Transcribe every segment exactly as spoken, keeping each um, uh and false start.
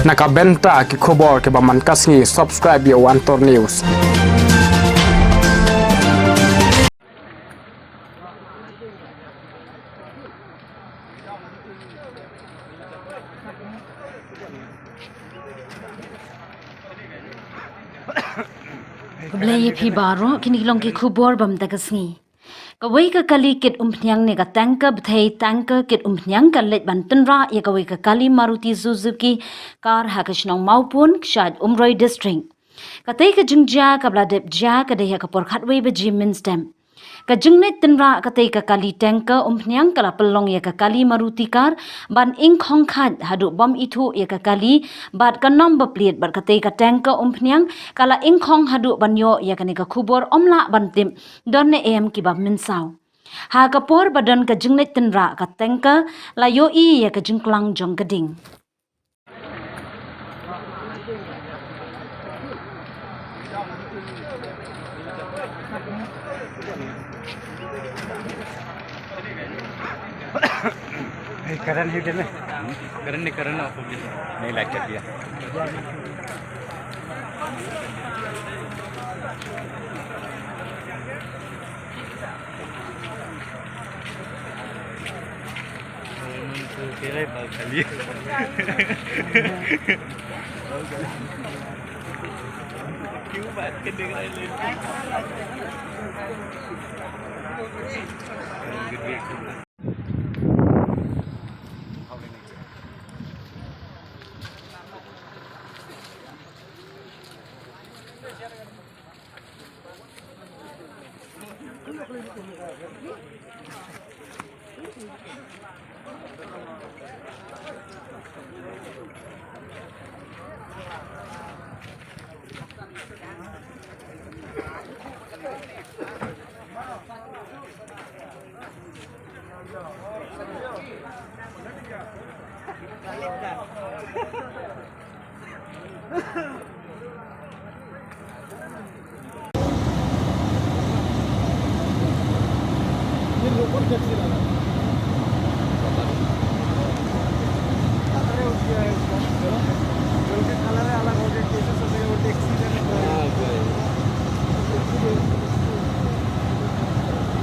Na ka bynta ki khubor kiba man ka sngi, subscribe ïa One Tour News. Khublei ïa phi baroh, kine ki long ki khubor ba mynta ka sngi. Kawei ka kali kit umphniang ne ka tanker bthei tanker kit umphniang ka leit ban tynrah ïa kawei ka kali Maruti Suzuki car ha ka shnong Mawpun, kshaid Umroi District. Katei ka jingjia kaba la dep jia ka dei ha ka por khatwei baje mynstep. Ka jingleit tynrah katei ka kali tanker umphniang ka la pynlong ïa ka kali Maruti car ban ingkhong khat haduh bym ithuh ïa ka kali bad ka number plate, bad katei ka tanker umphniang ka la ingkhong haduh ban ïoh ïa kane ka khubor ym lah ban tip don ne em kiba mynsaw. Ha ka por ba don ka jingleit tynrah, ka tanker la ïohi ïa ka jingklang jong ka ding. ए, करण ही उधर में। करण ने, करण ने ऑफ हो गया। नहीं, लाइट कट गया।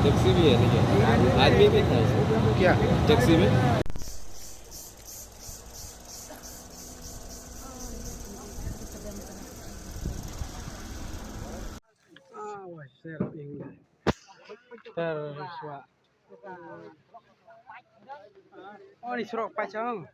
टैक्सी भी है, नहीं है? आदमी भी था इसमें। क्या? टैक्सी में। Ah, wah, ser ing. Ser suak. Oh, ni serok pacang.